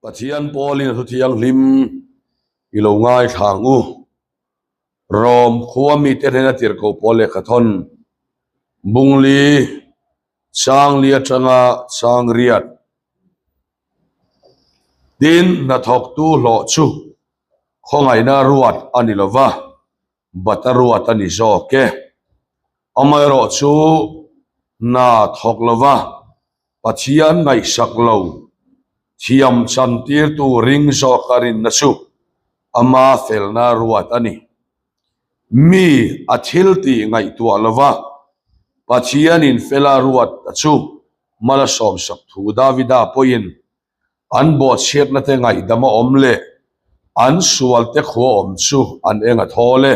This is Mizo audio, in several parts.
Pathian pawlin a thu thianghlim i lo ngaithla ang u. Rom khua mite hnena tirhkoh pawl lehkha thawn Bungli Changli atanga Changriat Tin, hnathawktu hlawh chu khawngaihna ruat a ni lo va, bat a ruat a ni zawk e. Amaherawh chu hna thawk lo va, Pathian ngaihsak lo, thiam chantirtu ring zawka rinna chu ama felna ruat a ni. Mi a thil tih ngaihtuah lo va, Pathianin fela ruat a chu mal a sawmsak thu Davida pawhin an bawhchhiatna te ngaihdam a awm leh an sual te khua awm chu an eng a thawl e.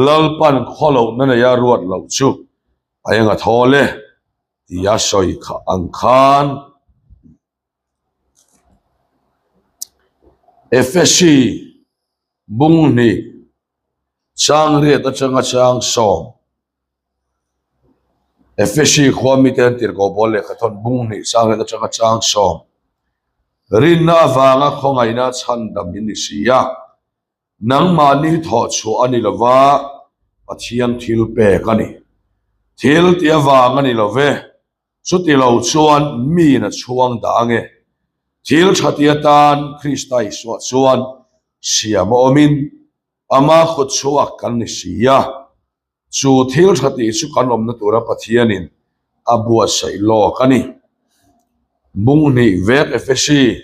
Lalpan khawlohna neia ruat loh chu a eng a thawl e tia sawi kha ang khan Efesi bung hnih changriat atanga chang sawm Efesi khua mite an tirhkoh pawl lehkha thawn bung hnih changriat atanga chang sawm Rinna avanga khawngaihna chhandam in ni si a, nangmahni thawh chhuah a ni lova Pathian thil pek a ni. Thil ti avang a ni lo ve. Chuti lo chuan miin a chhuang dah ange. Thil tha ti atan Krista Isua chuan siam a awmin ama kut chhuak kan ni si a. Chu thil tha tih chu kan awmna tura Pathianin a buatsaih lawk a ni. Bung hnih vek Efesi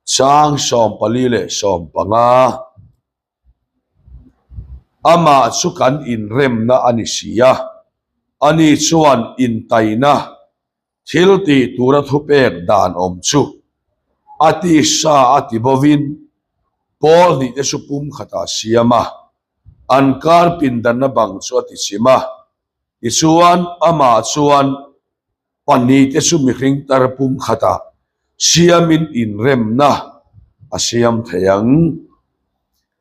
chang 14 leh 15. Amah chu kan inremna a ni si a, ani chuan intaina thil tih tura thupek dan awm chu a tisa a ti bovin pawl hnih te chu pum khatah a siam a, an kar pindanna bang chu a ti chim a. Tichuan, amah chuan Pahnihte chu mihring tar pum khatah siamin inremna a siam thei ang.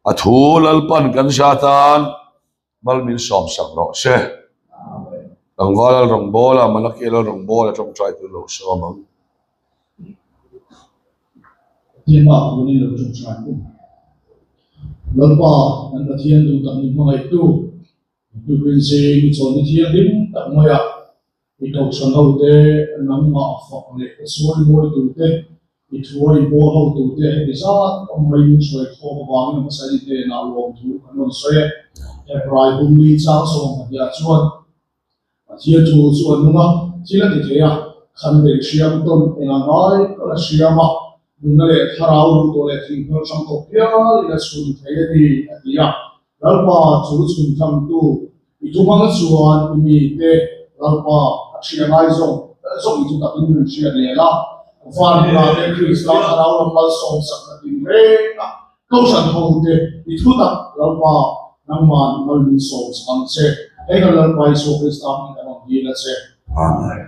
A thu Lalpan kan za tan mal min sawmsak rawh se. Tlangval a rawngbâwl a, Malaki a rawngbâwl a ṭawngṭai tur lo sawm ang. Pathian bak turin lo ṭawngṭai ang u. Lalpa, kan Pathian duh tak min hmangaihtu, Tukin zing i chawlhna thianghlim tak mai a, i kohhran hote nangmah fak leh ka sawi mawi tute, i thuai pawl hotute heti zat awm mai min hruai khawm avangin a hmasa i hnenah lawmthu kan rawn sawi e. Hebrai bumli chang 12 ah chuan Pathian thu chu a nung a, thil a ti thei a, khan beih hriam tawn eng a ngai pawn a hriam a, nunna leh thlarau duh tawh leh thinghnawlh hrang tawh pialin a chhun thei a ni, a ti a. Lalpa chu chhun thangtu i thu hmang chuan i mite Lalpa a hria ngai zawng zawng i thu takin min hriat leh a. Van hmunah te Krista thlarau lam malsawmsakna tin reng a Kohhran hote i thu tak Lalpa nangman mal min sawmsak ang che. Hei kan Lalpa Isua Krista hming kan rawn dil a che. Amen.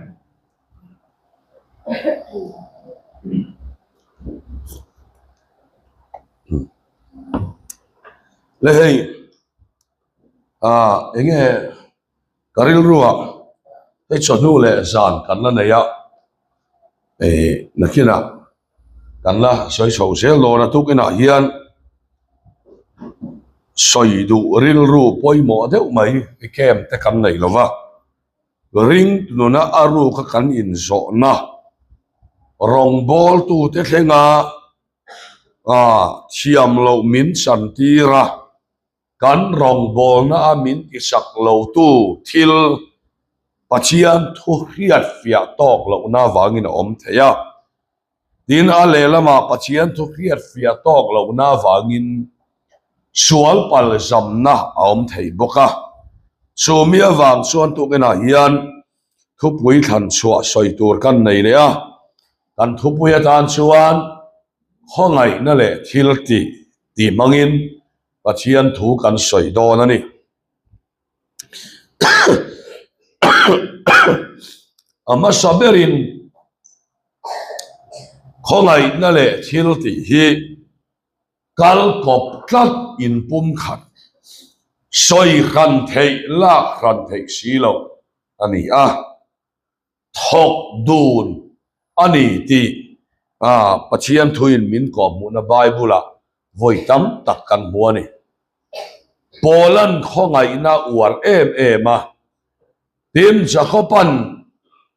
Le hei ah enge ka rilru ah hei chawhnu leh zan kan la nei a eh nakinah kan la sawi chho zel dawn a tukinah hian sawi duh rilru pawimawh deuh mai camp te kan nei lo va. Ring nuna a ruka kan inzawhna rawngbawltute thlenga thiam loh min chantir a, kan rawngbawlna a min tisak lotu thil Pathian thu hriatfiah tawk lohna avangin a awm thei a. Tin, a lehlamah Pathian thu hriatfiah tawk lohna avangin sual palzamna a awm thei bawk a. Chumi avang chuan tukinah hian thupui thlan chhuah sawi tur kan nei leh a, kan thupui atan chuan khawngaihna leh thil tih tih hmangin Pathian thu kan sawi dawn a ni. A hmasa berin khawngaihna leh thil tih hi kal kawp tlat inpum khat, sawi hran theih lak hran theih si loh a ni a. Thawk dun a ni tih Pathian thuin min kawhhmuhna Bible-ah vawi tam tak kan hmu a ni. Paula'n khawngaihna uar em em a, tin Jakoba'n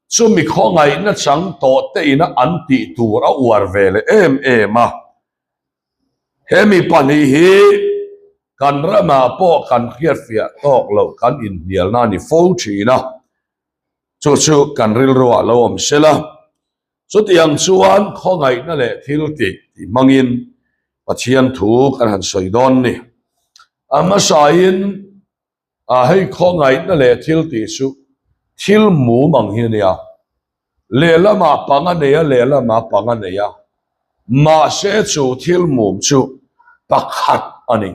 chumi khawngaihna chang tawh te ina an tih tur a uar ve leh em em a. Hemi pahnih hi kan ramah pawh kan hriatfiah tawk loh kan inhnialna a ni fo thin a, chu chu kan rilruah lo awm sela. Chutiang chuan khawngaihna leh thil tih tih hmangin Pathian thu kan han sawi dawn ni. A hmasain a hei khawngaihna leh thil tih chu thil mum ang hi a nia. Lehlamah pang a nei a, lehlamah pang a nei a. Mahse chu thil mum chu pakhat a ni.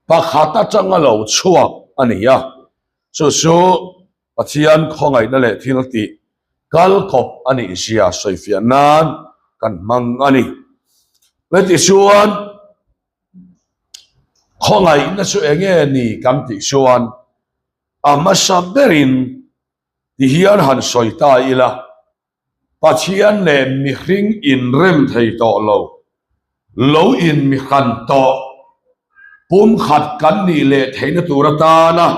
Pakhat atanga lo chhuak a ni a. Chu chu Pathian khawngaihna leh thil tih kal kawp a nih zia sawifiah nan kan hmang a ni. Hetichuan khawngaihna chu eng nge ni kan tih chuan a hmasa berin ti hian han sawi ta ila, Pathian leh mihring inrem thei tawh lo, lo inmihran tawh, pumkhat kan nih leh theihna tur atana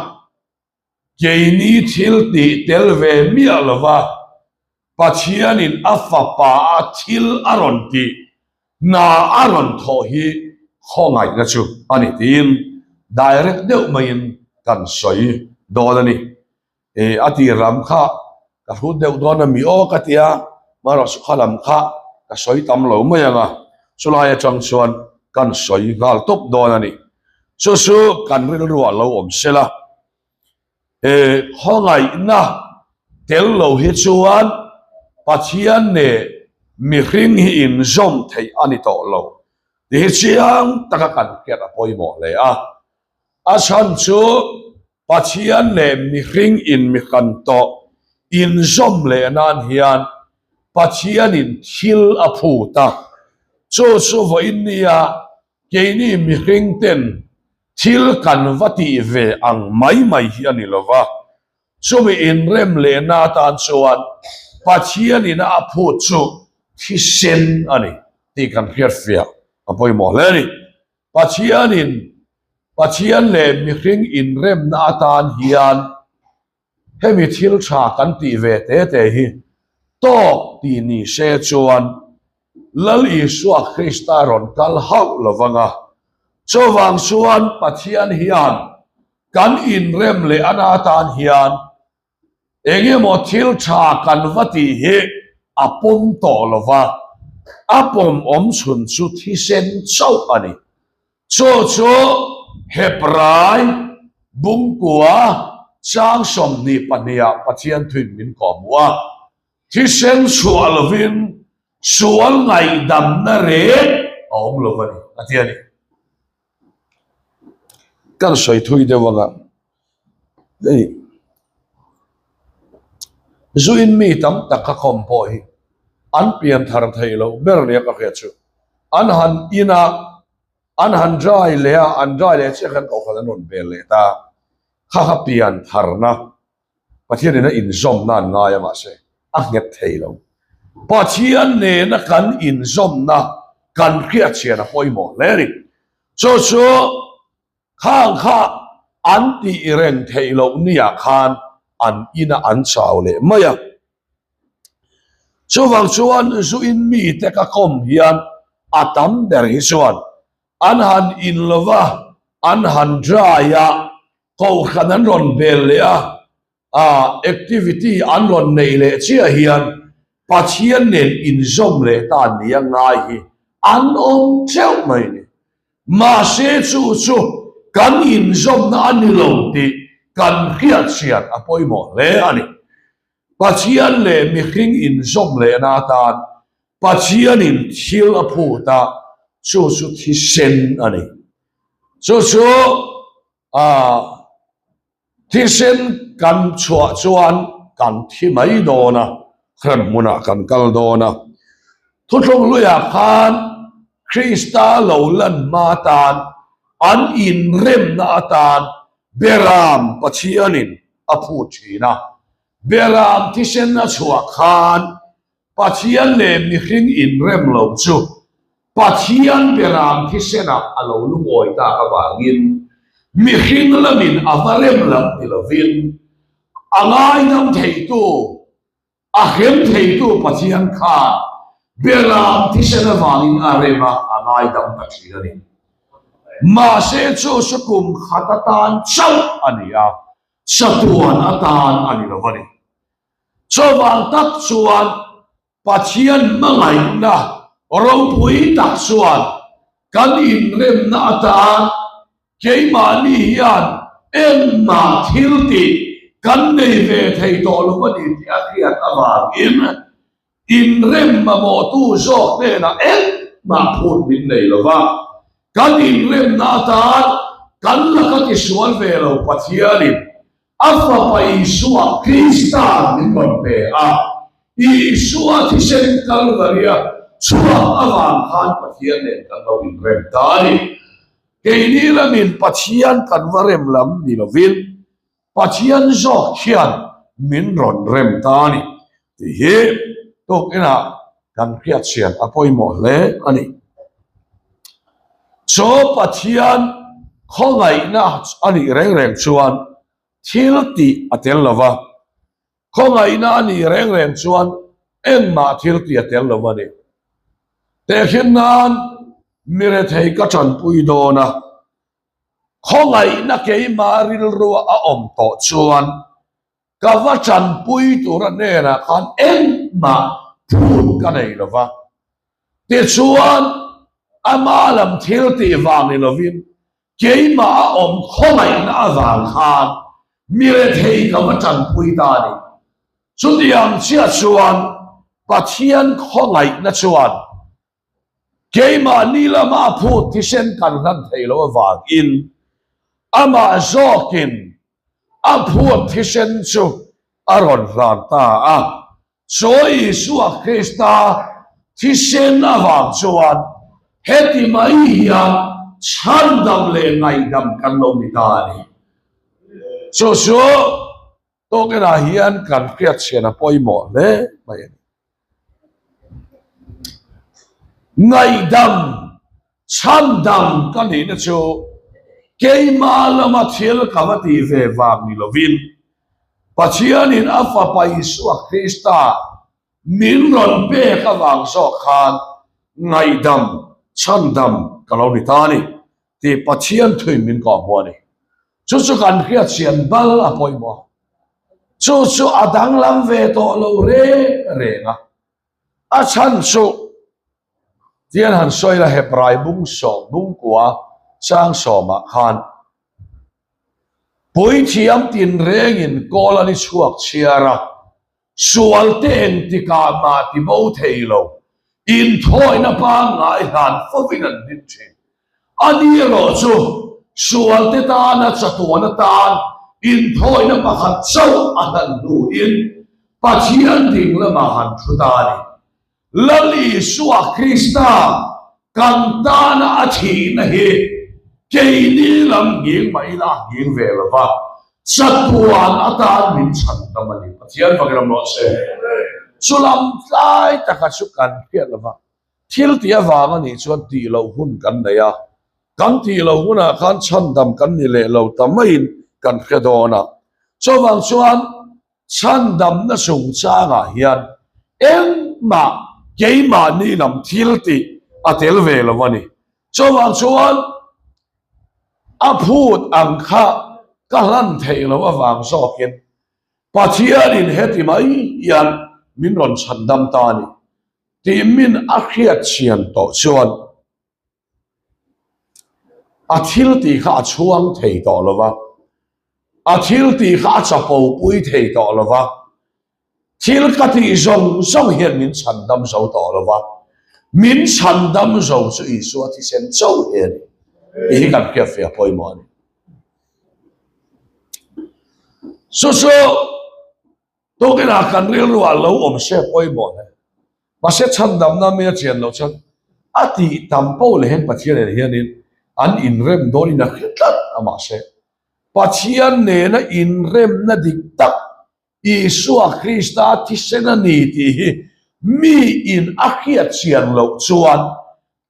Keini thil tih tel ve miah lova Pathianin a fapa a thil a rawn tih, hna a rawn thawh hi khawngaihna chu a ni tiin direct deuh maiin kan sawi dawn a ni. E, a tir lam kha ka hrut deuh dawn a mi aw ka tia, marawh sukha lam kha ka sawi tam lo mai ang a, chulai atang chuan kan sawi nghal tawp dawn a ni. Chu chu kan rilruah lo awm sela, he khawngaihna tel lo hi chuan Pathian neh mihring hi inzawm theih a ni tawh lo tih hi chiang taka kan hriat a pawimawh hle a. A chhan chu Pathian leh mihring inmihran tawh inzawm leh nan hian Pathianin thil a phut a, chu chu vawiin nia Keini mihring ten thil kan va tih ve ang mai mai hi a ni lo va, chumi inrem lehna atan chuan Pathianin a phut chu thisen a ni tih kan hriatfiah a pawimawh hle a ni. Pathianin Pathian leh mihring inremna atan hian Hemi thil tha kan tih ve te te hi tawk tih ni se chuan Lal Isua Krista rawn kal hauh lo vang a. Chuvang chuan Pathian hian kan inrem leh ana atan hian eng emaw thil tha kan va tih hi a pawm tawh lo va, a pawm awm chhun chu thisen chauh a ni. Chu chu Hebrai bungkua chang 22 ah Pathian thuin min kawhhmuh a, thisen chhuah lovin sual ngaihdamna reng a awm lo a ni, a ti a ni. Kan sawi thui deuh anga hei zuin mi tam tak ka khawm pawh hi an pian thar thei loh ber nia ka hriat chu. An han in a, an han dry leh a, an dry leh chiah khan kohhran an rawn bel leh ta. Kha kha pian tharna, Pathian ina inzawmna an ngai a mahse a nghet thei lo. Pathian nena kan inzawmna kan hriatchhian a pawimawh hle a ni. Chu chu khang kha an tih reng theih loh niah khan an ina an chau leh mai a. Chuvang chuan zu in mite ka kawm hian a tam ber hi chuan an han in lo va, an han dry a, kohhran an rawn bel leh a, ah activity an rawn neih leh chiah hian Pathian nen inzawm leh ta nia ngai hi an awm teuh mai a ni. Mahse chu chu kan inzawmna a ni lo tih kan hriatchhiat a pawimawh hle a ni. Pathian leh mihring inzawm lehna atan Pathianin thil a phut a, chu chu thisen a ni. Chu chu thisen kan chhuah chuan kan thi mai dawn a, hrem hmunah kan kal dawn a. Thuthlung hluiah khan Krista lo lan hma atan, an inremna atan Beram Pathianin a phut thin a, Beram thisen a chhuah khan. Pathian leh mihring inrem lo chu Pathian beram thisenah a lo lungawi tak avangin mihring lamin a va rem lam ni lovin a ngaidam theitu, a hrem theitu Pathian khan beram thisen avangin a rem a, a ngaidam ta thin a ni. Mahse chu chu kum khat atan chauh a ni a, chatuan atan a ni lo a ni. Chuvang tak chuan Pathian hmangaihna ropui tak chuan kan inremna atan keimahni hian engmah thil tih kan nei ve thei tawh lo a ni tih a hriat avangin inrem mamawhtu zawk hnenah engmah phut min nei lo va, kan inremna atan kan laka tisual ve lo Pathianin A Fapa Isua Krista min rawn pe a, Isua thisen Kalvaria chhuak avang khan Pathian nen kan lo inrem ta a ni. Keini lamin Pathian kan va rem lam ni lovin Pathian zawk hian min rawn rem ta a ni tih hi tukinah kan hriatchhian a pawimawh hle a ni. Chaw Pathian khawngaihna a nih reng reng chuan thil tih a tel lo va, khawngaihna a nih reng reng chuan engmah thil tih a tel lo a ni. Tehkhin nan mi rethei ka tanpui dawn a, khawngaihna keimah rilrua a awm tawh chuan Ka va tanpui tura hnenah khan engmah phut ka nei lo va, tichuan ama lam thil tih vang ni lovin keimah a awm khawngaihna avang khan mi rethei ka va tanpui ta a ni. Chutiang chiah chuan Pathian khawngaihna chuan Keimahni lama a phut thisen kan hlan thei lo avangin amah zawkin a phut thisen chu a rawn hlan ta a. Chaw Isua Krista thisen avang chuan heti mai hian chhandam leh ngaihdam kan lo ni ta a ni. Chu chu tawkinah hian kan hriatchhian a pawimawh hle mai a ni. Ngaihdam, chhandam ka nihna chu keimah lama thil ka va tih ve vang ni lovin Pathianin a Fapa Isua Krista min rawn pek avang zawk khan ngaihdam, chhandam ka lo ni ta a ni tih Pathian thuin min kawhhmuh a ni. Chu chu kan hriatchian bal a pawimawh a. Chu chu a danglam ve tawh lo reng reng a, a chhan chu tian han sawi la Hebrai bung sawm bungkua chang sawmah khan puithiam tinrengin kawl a ni chhuak chhiar a, Sualte engtikah mah ti bo thei lo, inthawina pangngai hlan fovin an din thin. Ani erawh chu sualte tana chatuan atan inthawina pakhat chauh a hlan hnuin Pathian ding lamah han thu ta a ni. Lal Isua Krista kan tana a thihna hi keini lam nghing mah ila a nghing ve lo va, chatuan atan min chhan tam a ni. Pathian fak ram rawh se. Chu lam tlai taka chu kan hriat lo va, thil tih avang a nih chuan tih loh hun kan nei a, kan tih loh hunah khan chhandam kan ni leh lo ta maiin kan hre dawn a. Chuvang chuan Chhandamna chungchangah hian engmah keimahni lam thil tih a tel ve lo a ni. Chuvang chuan a phut ang kha ka hlan theih loh avang zawkin Pathianin heti mai hian min rawn chhandam ta a ni tih min a hriatchhian tawh chuan A thil tih kha a chhuang thei tawh lo va, a thil tih kha a chapo pui thei tawh lo va, thil ka tih zawng zawng hian min chhandam zo tawh lo va, min chhandam zo chu Isua thisen chauh hi a ni tih hi kan hriatfiah pawimawh a ni. Chu chu Tukinah kan rilru ah lo awm se pawimawh hle. Mahse chhandamna mi a chian loh chuan a tih tam poh leh hian Pathian nen hianin an inrem dawnin a hre tlat a mahse Pathian nena inremna dik tak Isua Krista thisen a ni tih hi Mi in a hriat chian loh chuan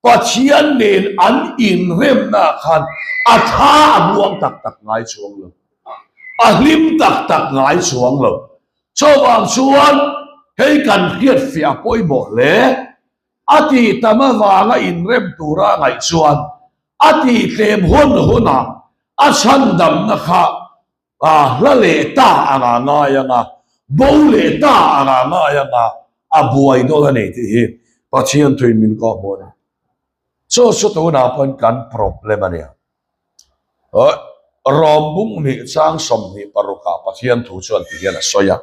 Pathian nen an inremna khan a tha a buang tak tak ngai chuang lo, a hlim tak tak ngai chuang lo. Chuvang chuan hei kan hriat fiah pawimawh hle. A tih tam avanga inrem tura a ngaih chuan a tih tlem hun hunah a chhandamna kha a hla leh ta anga ngai anga, bo leh ta anga ngai anga a buai dawn a ni tih hi Pathian thuin min kawhhmuh a ni. Chu chu tunah pawhin kan problem a nia. Rawm bung hnih chang 26 ah Pathian thu chuan ti hian a sawi a.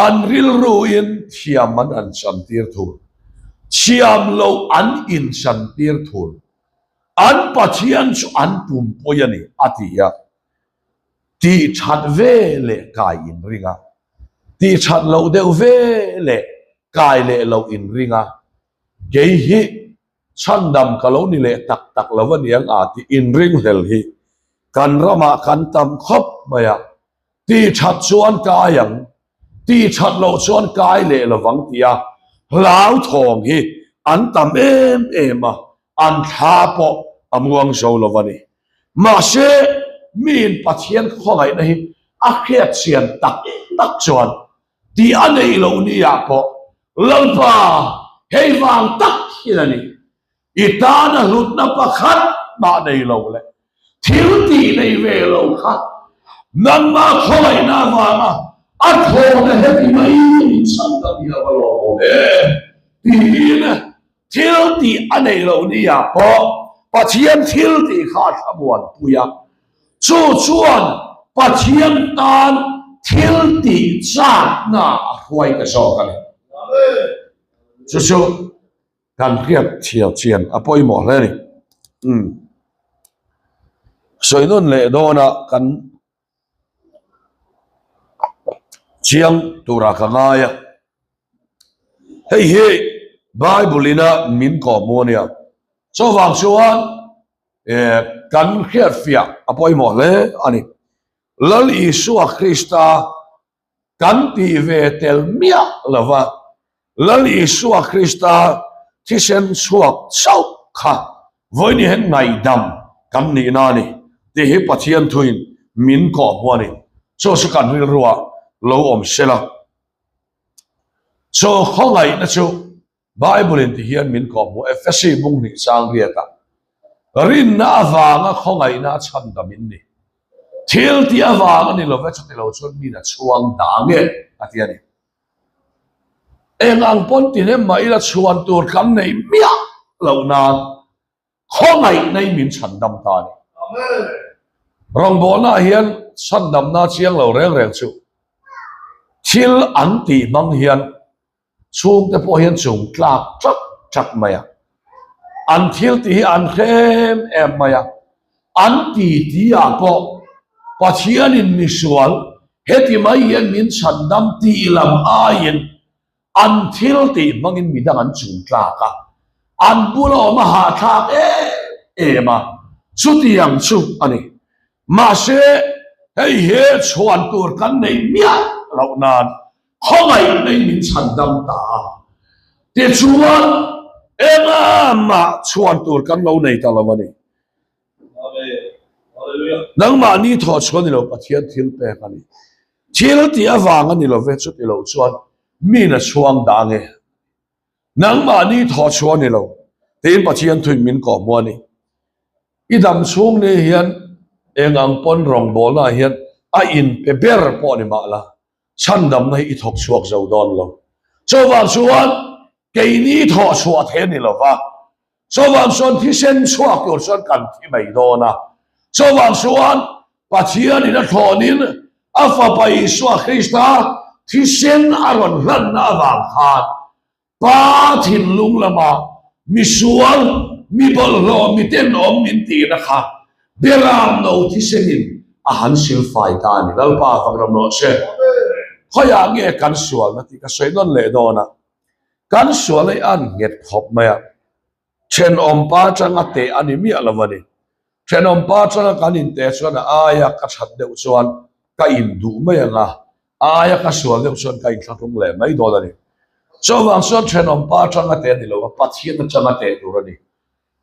An rilruin thiam an an chantir thul, thiam loh an inchantir thul. An Pathian chu an pumpui a ni, a ti a. Tih that ve leh kai inring a, tih that loh deuh ve leh kai leh loh inring a, kei hi chhandam ka lo ni leh tak tak lo a niang a tih inring hlel hi kan ramah kan tam khawp mai a. Ti that chuan kai ang, ti that loh chuan kai leh lovang tia hlauthawng hi an tam em em a, an thla pawh a muang zo lo a ni. Mahse, miin Pathian khawngaihna hi a hriat chian tak tak chuan tih a neih loh niah pawh Lalpa hei vang tak hian a ni. I tana hlutna pakhat mah nei lo leh thil tih nei ve lo kha nangmah khawngaihna avanga a thawhna heti mai min chhan ta ni a va lawmawm em tiin thil tih a nei lo nia pawh Pathian thil tih kha a thlamuanpui a, chu chuan Pathian tan thil tih chakna a hruai ta zawk a ni. Chu chu. Kan hriat chhiar chian a pawimawh hle a ni. Umm. Sawi nawn leh dawna kan chiang turah ka ngai a. Hei hi Bible ina min kawhhmuh a nia. Chuvang chuan eh kan hriat fiah a pawimawh hle a ni. Lal Isua Krista kan tih ve tel miah lo va, Lal Isua Krista thisen chhuak chauh kha vawiin hian ngaihdam kan nihna a ni tih hi Pathian thuin min kawhhmuh a ni. Chu chu kan rilruah lo awm sela. Chu khawngaihna chu Bible in ti hian min kawhhmuh Efesi bung hnih chang riatah rinna avanga khawngaihna a chhandam in ni. Thil tih avang a ni lo ve, chuti lo chuan min a chhuang dah nge a ti a ni. Eng ang pawn ti hnem mah ila chhuan tur kan nei miah loh nan khawngaihna in min chhandam ta a ni. Rawngbawlna ah hian chhandamna chiang lo reng reng chu thil an tih hmang hian Chhungte pawh hian chung tlak ṭak ṭak mai a, an thil tih hi an hre em em mai a, an ti ti ah pawh Pathianin misual heti mai hian min chhandam tih lam aiin an thil tih hmangin midang an chung tlak a, an bula awm a hahthlak em em a, chutiang chu a ni. Mahse, hei hi chhuan tur kan nei miah loh nan Khawngaih nei min chhandam ta a, tichuan engah chhuan tur kan lo nei ta lo a ni. Nangmahni thawh chhuan ni lo Pathian thil pek a ni. Thil tih avang a ni lo ve, chuti lo chuan min a chhuang dah nge? Nangmahni thawh chhuan ni lo tiin Pathian thuin min kawhhmuh a ni. I dam chhung ni hian eng ang pawn rawngbawlna ah hian a inpe ber pawh ni mah la, chhandamna hi i thawk chhuak zo dawn lo. Chuvang chuan keini thawh chhuah thei a ni lo va, chuvang chuan thisen chhuak tur chuan kan thi mai dawn a. Chuvang chuan Pathianin a thlawnin a Fapa Isua Krista thisen a rawn hlanna avang khan Pa thinlung lama misual, mi bawlhhlawh, mi tenawm min tihna kha Beram no thisenin a han silfai ta a ni. Lalpa fak ram rawh se. Khawiah nge kan sualna tih ka sawi nawn leh dawn a, kan sualna hi a an nghet khawp mai a, thenawmpa atanga teh a ni miah lo a ni. Thenawmpa atanga kan inteh chuan a aia ka that deuh chuan ka induh mai ang a. A aia ka sual deuh chuan ka inthlahrung leh mai dawn a ni. Chuvang chuan thenawm pa atanga teh a ni lo a, Pathian atanga teh tur a ni.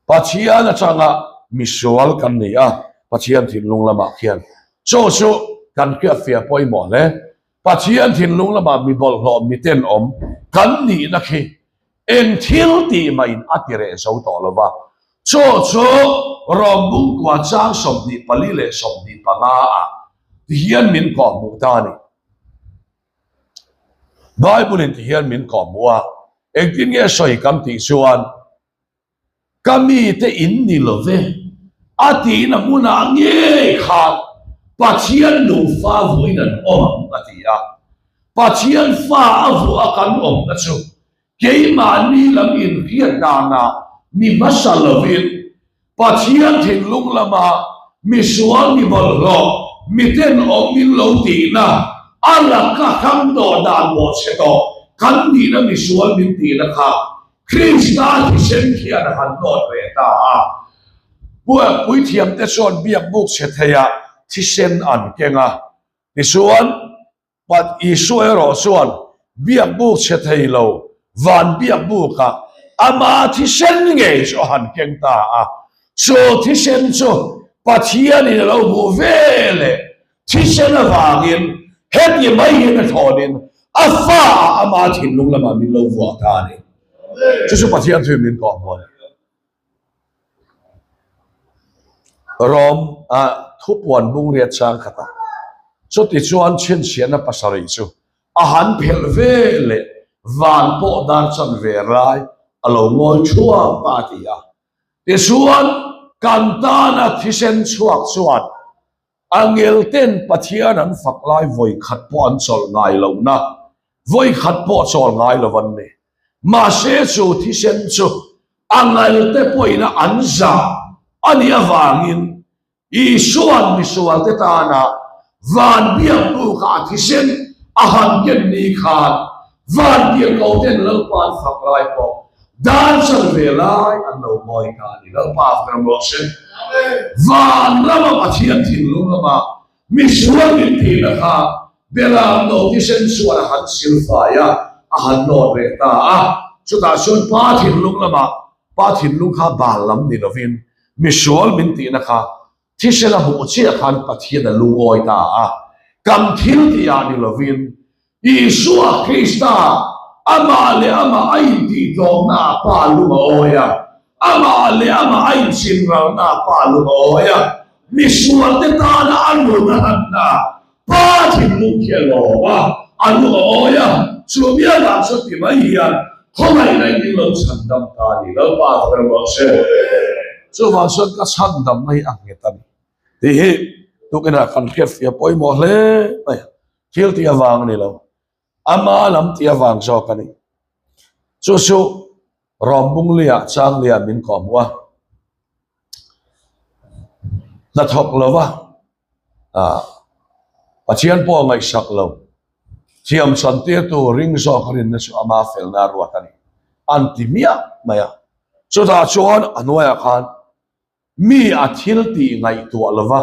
Pathian atanga misual kan ni a, Pathian thinlung lamah khian chu chu kan hriatfiah pawimawh hle. Pathian thinlung lamah mi bawlhhlawh mi tenawm kan nihna khi eng thil tih mahin a ti reh zo tawh lo va. Chu chu Rom bungkua chang 24 leh 25 ah tihian min kawhhmuh ta a ni. Bible in tihian min kawhhmuh a, engtin nge sawi kan tih chuan, Ka mite in ni lo ve, a tihna hmunah ngei khan Pathian nufa vuahin an awm ang, a ti a. Pathian fa a vuah a kan awmna chu keimahni lam inhriat danah mi hmasa lovin Pathian thinlung lama misual mi bawlhhlawh miten awm min lo tihna a laka hrang tawh dan bawhchhe tawh kan nihna misual min tihna kha Krista thisen khian a han nawt ve ta a. Puithiamte chuan biakbuk chhe theiah thisen an keng a. Tichuan, Isua erawh chuan biakbuk chhe thei lo van biakbukah ama thisen ngei chu a han keng ta a. Chu thisen chu Pathianin a lo hmuh ve leh thisen avangin heti mai hian a thlawnin a fa ah ama thinlung lamah min lo vuah ta a ni. Chu chu Pathian thuin min kawh hmuh a ni. Rom ah thupuan bungriat chang khat a, chuti chuan chhinchhiahna pasarih chu a han phelh ve leh van pawh dar chan ve rai a lo ngawi thuap a ti a. Tichuan kan tana thisen chhuak chuan Angel ten Pathian an fak lai vawi khat pawh an chawlh ngai lohna, vawi khat pawh chawl ngai lo an ni. Mahse chu thisen chu angel te pawhin an zah a nih avangin Isua'n misualte tana van biakbukah a thisen a han ken ni khan van biakko ten Lalpa an fak lai pawh Dan chan ve lai an lo mawi ta a ni. Lalpa a ram rawh se. Van rama Pathian thinlung lama misual min tihna kha Belam no thisen chuan a han silfai a, a han nawt reh ta a. Chutah chuan Pa thinlung lama Pa thinlung kha bal lam ni lovin misual min tihna kha thisen a hmuh chiah khan Pathian a lungawi ta a. Kan thil tihah ni lovin Isua Krista amah leh amah a intihtlawmna ah Pa lung a awi a, amah leh amah a inchinralna ah Pa lung a awi a, misualte tana a nun a hlanna ah Pa thinlung khi a lawm a, a lung a awi a, chu mi avang chuan ti mai hian khawngaihna in min lo chhandam ta a ni, Lalpa a ber rawh se. Chuvang chuan ka chhandamna hi a nghet a ni tih hi tukinah kan hriatfiah pawimawh hle mai a. Thil tih avang a ni lo, ama lam tih avang zawk a ni. Chu chu Rom Bunglia Changlia min kawhhmuh a, hnathawk lova Pathian pawh ngaihsak lo, thiam chantirtu ring zawk a rinna chu ama felna a ruat a ni, an ti miah mai a. Chutah chuan a hnuaiah khan Mi a thil tih ngaihtuah lova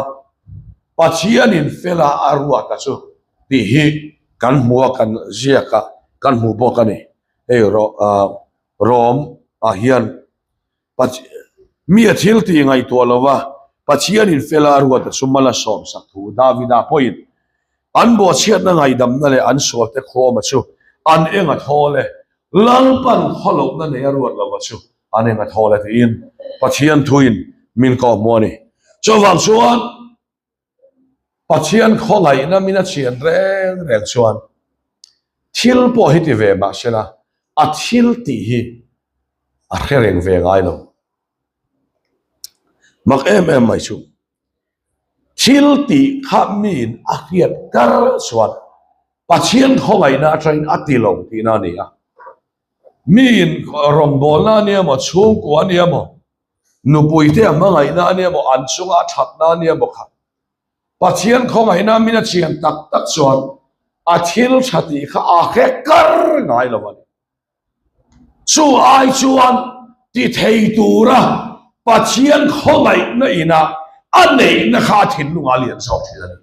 Pathianin fela a ruat a chu tih hi kan hmu a, kan ziak a, kan hmu bawk a ni. Hei Rom ah hian mi a thil tih ngaihtuah lova Pathianin fela a ruat a chu mal a sawmsak thu Davida pawhin an bawhchhiatna ngaihdamna leh an sualte khuama chu an eng a thawl e, Lalpan khawlohna nei a ruat lova chu an eng a thawl e tiin Pathian thuin min kawhhmuh a ni. Chuvang chuan Pathian khawngaihna min a chian reng reng chuan thil pawh hi ti ve mah se la a thil tih hi a hre reng ve ngai lo. Mak em em mai chu thil tih kha miin a hriat kar chuan Pathian khawngaihna atangin a ti lo tihna a ni a. Miin rawngbawlna a nia maw, chhungkua a nia maw, nupuite a hmangaihna a nia maw, an chunga a thatna a nia maw kha Pathian khawngaihna min a chian tak tak chuan a thil tha tih kha a hre kar ngai lo a ni. Chu ai chuan ti thei tura Pathian khawngaihna ina a neihna kha a thinlungah a lian zawk thin a ni.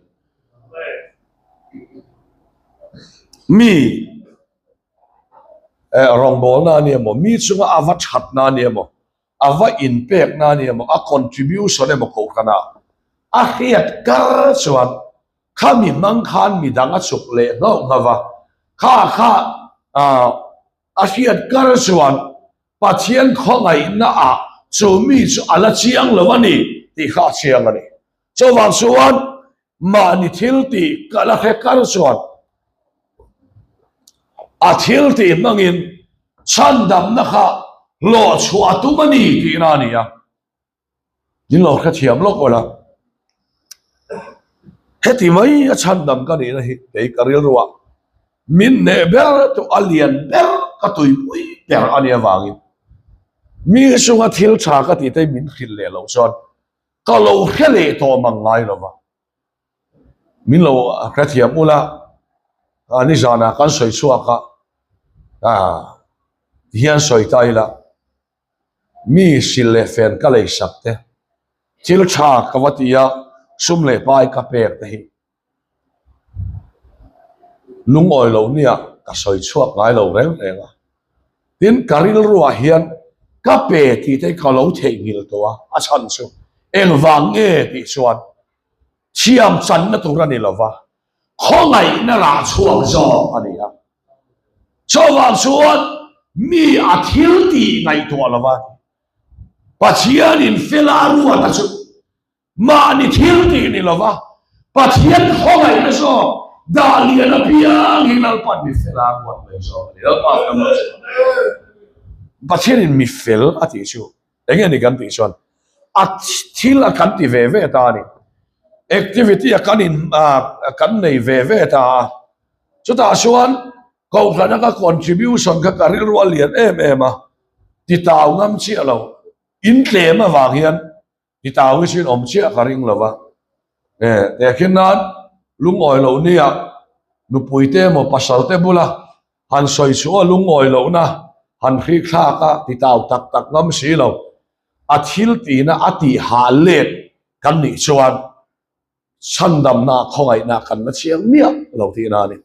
Mi rawngbawlna a ni emaw, mi chunga a va thatna a ni emaw, a va inpekna a ni emaw, a contribution emaw kohhranah a hriat kar chuan khami hmang khan midang a chuk leh nghauh nghauh va, kha kha a hriat kar chuan Pathian khawngaihna ah chu mi chu a la chiang lo a ni tih kha a chiang a ni. Chuvang chuan mahni thil tih ka la hre kar chuan a thil tih hmangin chhandamna kha hlawh chhuah a tum a ni tihna a ni a. Min lo hrethiam lawk ula, heti mai a chhandam ka nihna hi kei ka rilruah min hneh ber tu a lian ber ka tuipui ber a nih avangin mi chunga thil tha ka tih te min hrilh leh loh chuan ka lo hre leh tawh mang ngai lo va. Min lo hrethiam ula, nizanah kan sawi chhuak a, tihian sawi ta ila. Mi sil leh fen ka lei sak te, thil tha ka va ti a, sum leh pai ka pek te hi lungawi lo nia ka sawi chhuak ngai lo reng reng a. Tin, ka rilruah hian ka pe tih te hi ka lo theihnghilh tawh a, a chhan chu engvang nge tih chuan thiam channa tur a ni lo va, khawngaihna rah chhuak zawk a ni a. Chuvang chuan mi a thil tih ngaihtuah lo va, Pathianin fela a ruat a chu mahni thil tih ni lo va, Pathian khawngaihna zawk dah lian apiang hi Lalpan mi fela a ruat mai zawk a ni. Lalpa fela ruat chu Pathianin mi fel a tih chu eng nge ni kan tih chuan a thil a kan ti ve ve ta a ni. Activity a kan in kan nei ve ve ta a. Chutah chuan kohhrana ka contribution kha ka rilru a lian em em a, titau ngam chiah lo, in tlem avang hian titau hi chu in awm chiah ka ring lo va. E, tehkhin nan lungawi loh nia nupui te emaw pasal te bula han sawi chhuah a lungawi lohna han hrik thlak a titau tak tak ngam si lo, a thil tihna a tih hah let kan nih chuan Chhandamna khawngaihna kan la chiang miah lo tihna a ni.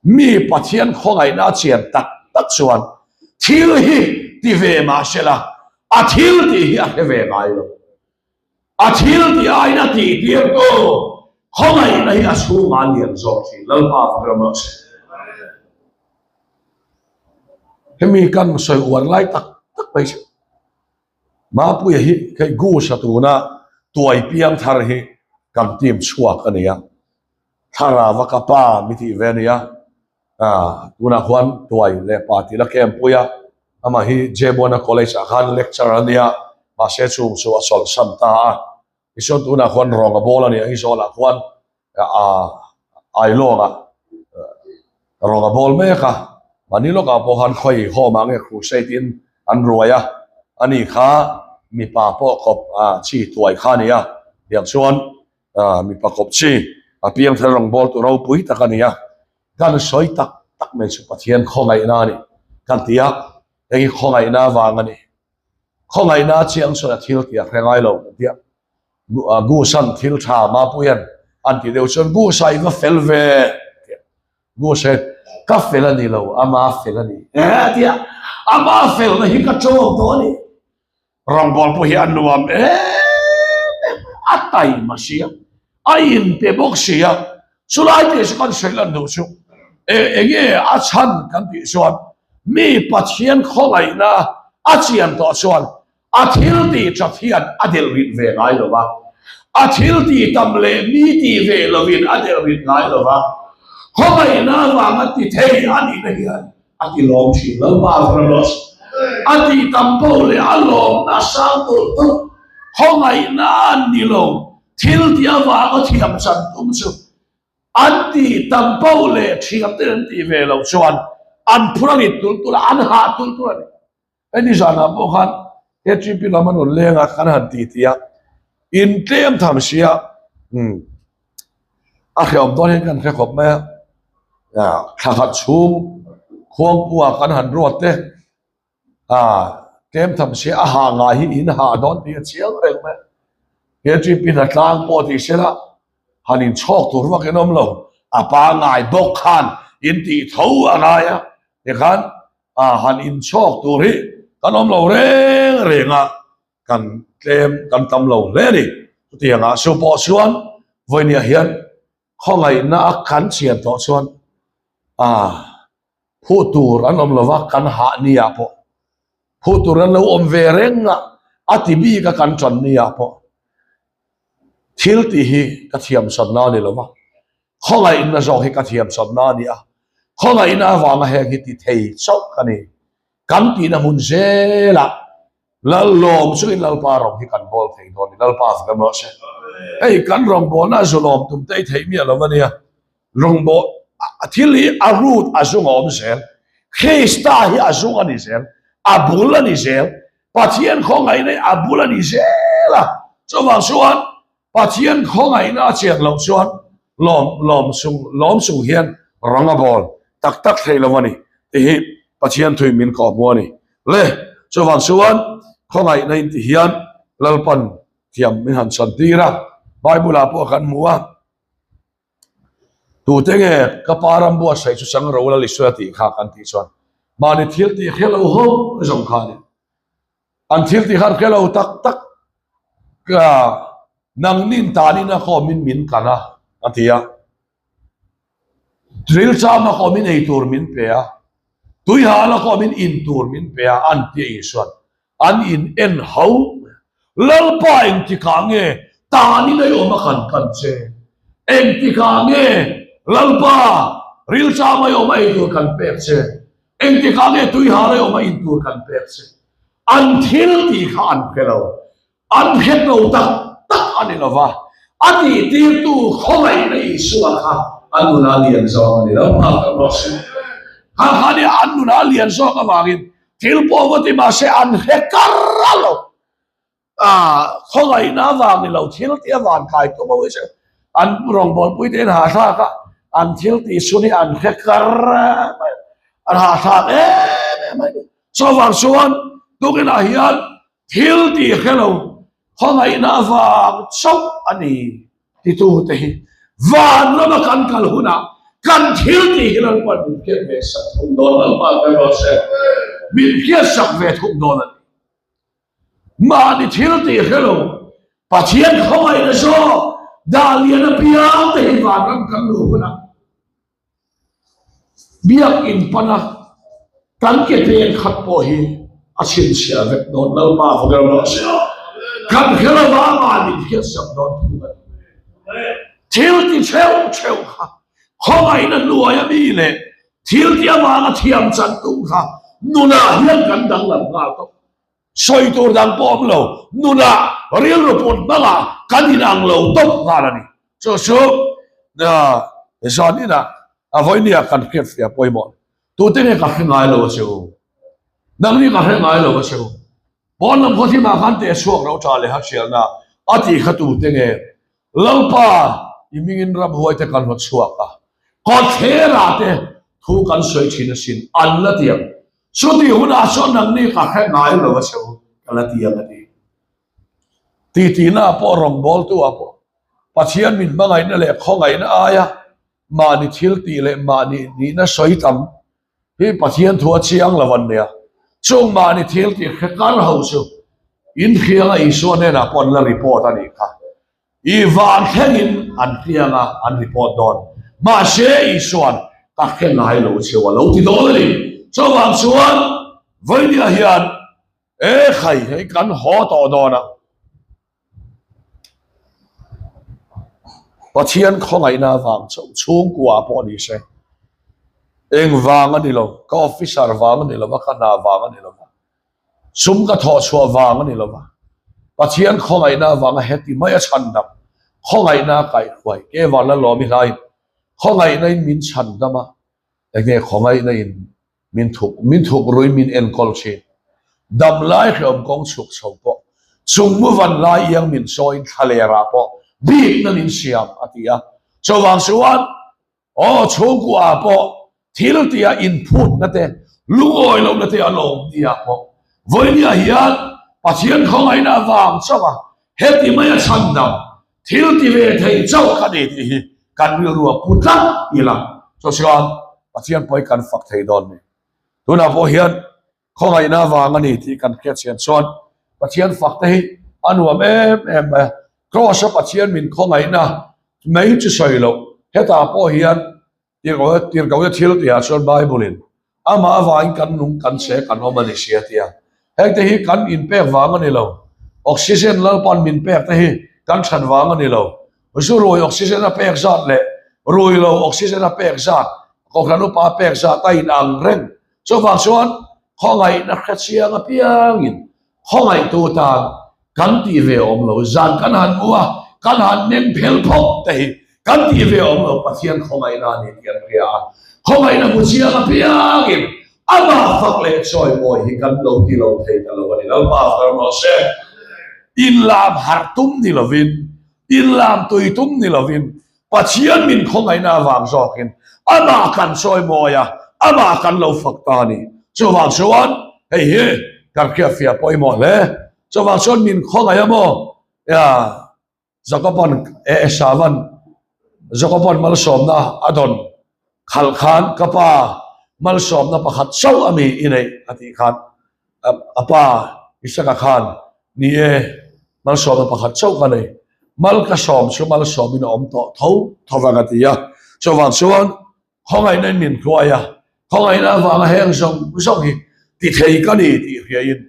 Mi Pathian khawngaihna a chian tak tak chuan thil hi ti ve mah se la, a thil tih hi a hre ve ngai lo. A thil tih aiin a tih tir tu khawngaihna hi a chhungah a lian zawk thin. Lalpa fak ram rawh se. Hemi kan sawi uar lai tak tak mai chu. Mapuia hi hei Goose-a tuna tuai piang thar hi kan team chhuak a ni a, thlarava ka pa mi tih ve a ni a, tunah khuan tuai leh pa tih la camp pui a, amah hi Jebuana College ah khan lecturer a nia, mahse chung chu a chawlhsan ta a, tichuan tunah khuan rawng a bawl a ni a, Aizawl-ah khuan Ailawngah rawng a bawl mek a, mahni lawkah pawh khan khawi home ah nge crusade in an ruai a, ani kha mipa pawh kawp chi tuai kha a ni a, tiang chuan mipa kawp chi a piangthar rawng bawl tu ropui tak a ni a, kan sawi tak tak mai chu Pathian khawngaihna a ni kan ti a, heng hi khawngaihna avang a ni, khawngaihna chiang chuan a thil tih a hre ngai lo kan ti a. Gusan thil tha Mapuian an tih deuh chuan Gusa i va fel ve Gusa ka fel a ni lo ama fel a ni e tia ama felna hi ka tawng tawh a ni rawngbawl pawh hi a nuam em em a taima sia a inpe bawk sia chulai tih chu kan sawi lan duh chu e enge a chhan kan tih chuan mi Pathian khawngaihna a chian tawh chuan A thil tih that hian a delh rit ve ngai lo va, a thil tih tam leh mi tih ve lovin a delh rit ngai lo va, khawngaihna avanga ti thei a nihna hian a ti lawm thin lo. Mavrolos a tih tam poh leh a lawmna a sang tulh tulh. Khawngaihna a ni lo, thil tih avanga thiam chan tum chu an tih tam poh leh thiamte an tih ve loh chuan an phur a rit tulh tulh a, an hah tulh tulh a ni. Hei ni zanah pawh khan HEP lam an rawn leng a, kan han ti ti a, in tlem tham si a, umm a hrehawm dawn hian kan hre khawp mai a, thla khat chhung khuangpu ah kan han ruat te, ah tlem tham si a hah ngai hi in hah dawn tih a chiang reng mai a, HEP hnatlang pawh ti sela han inchhawk tur vak in awm lo, a pangngai bawk khan. in tih tho a ngai a, tikhan han inchhawk tur hi kan awm lo reng reng a, kan tlem kan tam lo hle a ni. Chutiangah chu pawh chuan vawinia hian khawngaihna a kan chian tawh chuan phuh tur an awm lova kan hah nia pawh phuh tur an lo awm ve reng a, a ti bik a kan tan nia pawh thil tih hi ka thiam satna a ni lova, khawngaihna zawk hi ka thiam satna a ni a, khawngaihna avanga heng hi ti thei chauh ka ni. Kan tihna hmun zelah Lallawm chungin Lalpa rawng hi kan bawl thei dawn a ni. Lalpa fak em rawh se. Hei kan rawngbawlna a zulawm tum te i theih miah lo a nia. Rawngbawh thil hi a root a zung a awm zel. Krista hi a zung a ni zel. A bul a ni zel. Pathian khawngaihna hi a bul a ni zel a. Chuvang chuan Pathian khawngaihna a chian loh chuan lawm lawm chung lawm chung hian rang a bawl tak tak thei lo a ni tih hi Pathian thui min kawh hmu a ni. Le, chuvang chuan khawngaihna in ti hian Lalpan thiam min han chhan tir a, Bible ah pawh kan hmu a, tute nge ka pa ram buatsaih chu chang ro la Lisua tih kha kan tih chuan mahni thil tih hre lo ho zawng kha a ni. An thil tih khan hre lo tak tak ka nangnin tanin a khawmin min kan a, a ti a. Rilcham a khawmin ei tur min pe a, tuihal a khawmin in tur min pe a, an ti a Isuan. An in en ho mai a. Lalpa engtikah nge tanin ei awm a kan kan che? Engtikah nge Lalpa rilcham ei awm a ei tur kan pek che? Engtikah nge tuihal ei awm a in tur kan pek che? An thil tih kha an hre lo. An hre lo tak tak a ni lo va, a tihtirtu khawngaihna Isua kha an nunah a lian zawk a ni lo. Nghak tak rawh se. Kha kha nia an nunah a lian zawk avangin thil pawh va ti mahse an hre kar a lo. Khawngaihna avang ni lo thil tih avan kai tum ho hi chu an rawngbawlpui te in hahthlak a, an thil tih chhun hi an hre kar mai a, an hahthlak em em mai a ni. Chuvang chuan tukinah hian thil tih hre lo khawngaihna avang chauh a ni titute hi van lama kan kal hunah kan thil tih hi Lalpan min hriat ve sak thung dawn Lalpa ka rawh se min hriat sak ve thung dawn a ni. Mahni thil tih hre lo Pathian khawngaihna zawk dah lian apiang te hi vanram kan luh hunah Biakin pana kan ke peng khat pawh hi a chhinchhiah vek dawn Lalpa fak rawh rawh se. Kan hre lova amah min hriatsak dawn thu a ni. Thil ti theuh theuh kha khawngaihna hnuai a mi leh thil ti avanga thiam chan tum kha nunah hian kan danglam nghal tawp. Sawi tur dang pawh awm lo, nunah rilru put hmangah kan inang lo tawp nghal a ni. Chu chu zan inah a vawinia kan hriatfiah pawimawh. Tute nge ka hre ngai lo a che u? Nangni ka hre ngai lo a che u? Pawn lam khawthimah khan teh chhuak ro tha leh hrialna a tih kha tute nge? Lalpa, i mingin ramhuai te kan hlawt chhuak a, kawtthlerah te thu kan sawi thin asin, an la ti ang. Chuti hunah chuan nangni ka hre ngai lo a che u, ka la ti ang a ti. Titihna ah pawh rawngbawltu ah pawh Pathian min hmangaihna leh khawngaihna aia mahni thil tih leh mahni nihna sawi tam hi Pathian thu a chiang lo an nia. Chung mahni thil tih hre kar ho chu inhrianga Isua hnenah pawh an la report a nih kha. I van thlengin an hrianga an report dawn. Mahse Isua'n ka hre ngai lo cheu a lo ti dawn a ni. Chuvang chuan vawinia hian e khai hei kan haw tawh dawn a. Pathian khawngaihna avang chauh chhungkua pawh ni se. Engvang a ni lo, ka officer vang a ni lo va, ka hna vang a ni lo va. Sum ka thawh chhuah vang a ni lo va, Pathian khawngaihna avanga heti mai a chhan dam, khawngaihna a kaihhruai, ke van la lawm i hlaiin khawngaihna in min chhan dam a, enge khawngaihna in min thuk, min thuk rui min enkawl thin. Dam lai hrehawm kawng chhuk chho pawh, chung mu van lai iang min chawiin thlaler ah pawh bikna min siam a ti a, chuvang chuan Aw, chhungkua ah pawh thil tia inphutna te, lungawi lohna te a lawm ni ah pawh vawinia hian Pathian khawngaihna avang chauh a heti mai a chhandam thil ti ve thei chauh kha ni tih hi kan rilru a pu tlat ila. Chu chuan. Pathian pawh hi kan fak thei dawn ni. Tunah pawh hian khawngaihna avang a ni tih kan hriat chian chuan Pathian fak te hi a nuam em em mai a. Kraws a Pathian min khawngaihna mai chu sawi loh hetah pawh hian Tirhkohte thil tihah chuan Bible in amah avangin kan nung kan che kan awm a ni sia tia. Hengte hi kan inpek vang a ni lo. Oxygen Lalpan min pek te hi kan that vang a ni lo. Zu rui oxygen a pek zat leh rui lo oxygen a pek zat, Kohhran upa a pek zat a inang reng. Chuvang chuan khawngaihna hrechiang apiangin Khawngaihtu tan kan tih ve awm lo, zan kan han mu a, kan han meng phel phawk te hi kan tih ve awm lo, Pathian khawngaihna a ni tih an hria a, khawngaihna hmu chiang apiangin amah fak leh chawimawi hi kan lo ti lo thei ta lo a ni. Lalpa far rawh se. Inlam harh tum ni lovin, inlam tui tum ni lovin, Pathian min khawngaihna avang zawkin amah kan chawimawi a, amah kan lo fak ta a ni. Chuvang chuan hei hi kan hriatfiah pawimawh hle. Chuvang chuan min khawngaih a maw? Jakoban eh Esavan Jakoban malsawmna a dawn khalh khan ka pa malsawmna pakhat chauh a mi i neih a tih khan a pa Isaka khan ni e Malsawmna pakhat chauh ka nei. Mal ka sawm chu malsawmin a awm tawh tho tho vang a ti a. Chuvang chuan khawngaihna in min hruai a, khawngaihna avanga heng zawng zawng hi ti thei ka ni tih hriain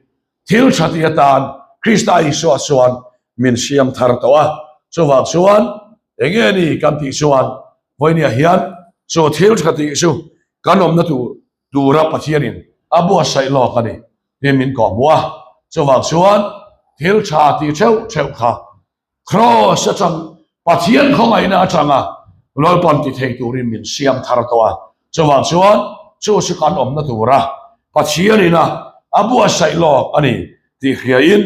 thil tha ti atan Krista Isua chuan min siam thar tawh a. Chuvang chuan enge ni kan tih chuan vawinia hian chu thil tha tih chu kan awmna tur tura Pathianin a buatsaih lawk a ni tih min kawhhmuh a. Chuvang chuan thil tha tih theuh theuh kha Kraws atang Pathian khawngaihna atanga Lalpan ti thei turin min siam thar tawh a. Chuvang chuan chu chu kan awmna tura Pathianin a a buatsaih lawk a ni tih hriain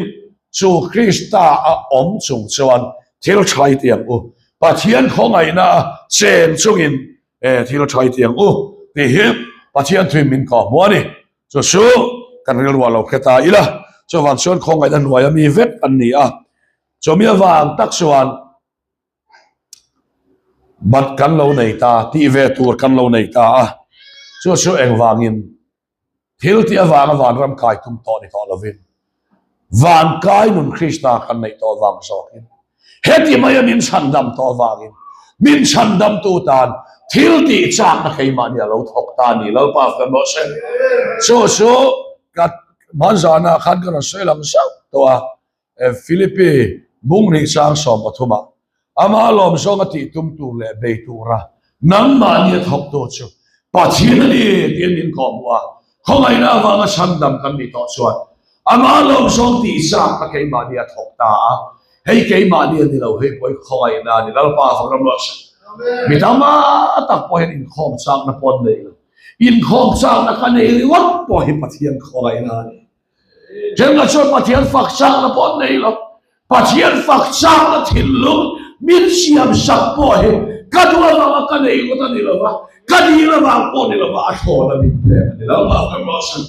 chu Krista a awm chung chuan thil tha i ti ang u. Pathian khawngaihna a chen chungin E thil tha i ti ang u tih hi Pathian thuin min kawh hmu a ni. Chu chu kan rilru a lo hre ta ila, chuvang chuan khawngaihna hnuaia mi vek an ni a. Chumi avang tak chuan bat kan lo nei ta, tih ve tur kan lo nei ta a. Chu chu engvangin Thil tih avanga vanram kai tum tawh ni tawh lovin, van kai nun Krista kan neih tawh avang zawkin, heti maia min chhandam tawh avangin, min chhandamtu tan thil tih chakna keimahni a lo thawk ta a ni. Lalpa fem rawh se. Chu chu ka hmanzanah khan ka rawn sawi lang zauh tawh a. Philippi bung nih chang 13 ah ama lawm zawng a tih tum tur leh bei tura nangmahni a thawktu chu Pathian a ni tiin min kawhhmuh a, khawngaihna avanga chhandam kan nih tawh chuan ama lawm zawng tih zak na keimahni a thawk ta a, hei keimahni a ni lo, hei pawh hi khawngaihna a ni, Lalpa fak ram rawh se. Mi tam tak pawh hian inkhawm chakna pawh an nei lo, inkhawm chakna ka nei ringawt pawh hi Pathian khawngaihna a ni. Thenkhat chuan Pathian fak chakna pawh an nei lo. Pathian fak chakna thinlung min siam sak pawh hi ka duh avanga ka nei ngawt a ni lo va, ka dil avang pawh ni lo va, a thlawn a min pek a ni lo. Lalpa rawh se.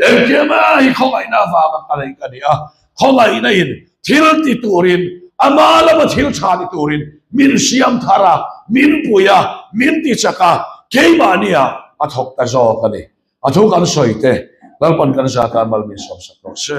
Engkim hi khawngaihna avanga ka nei ka ni a, khawngaihna in thil ti turin, ama lama thil tha ni turin min siam thar a, min pui a, min ti chak a, keimahnia a thawk ta zawk a ni. A thu kan sawi te, Lalpan kan zata mal min sawmsak rawh se.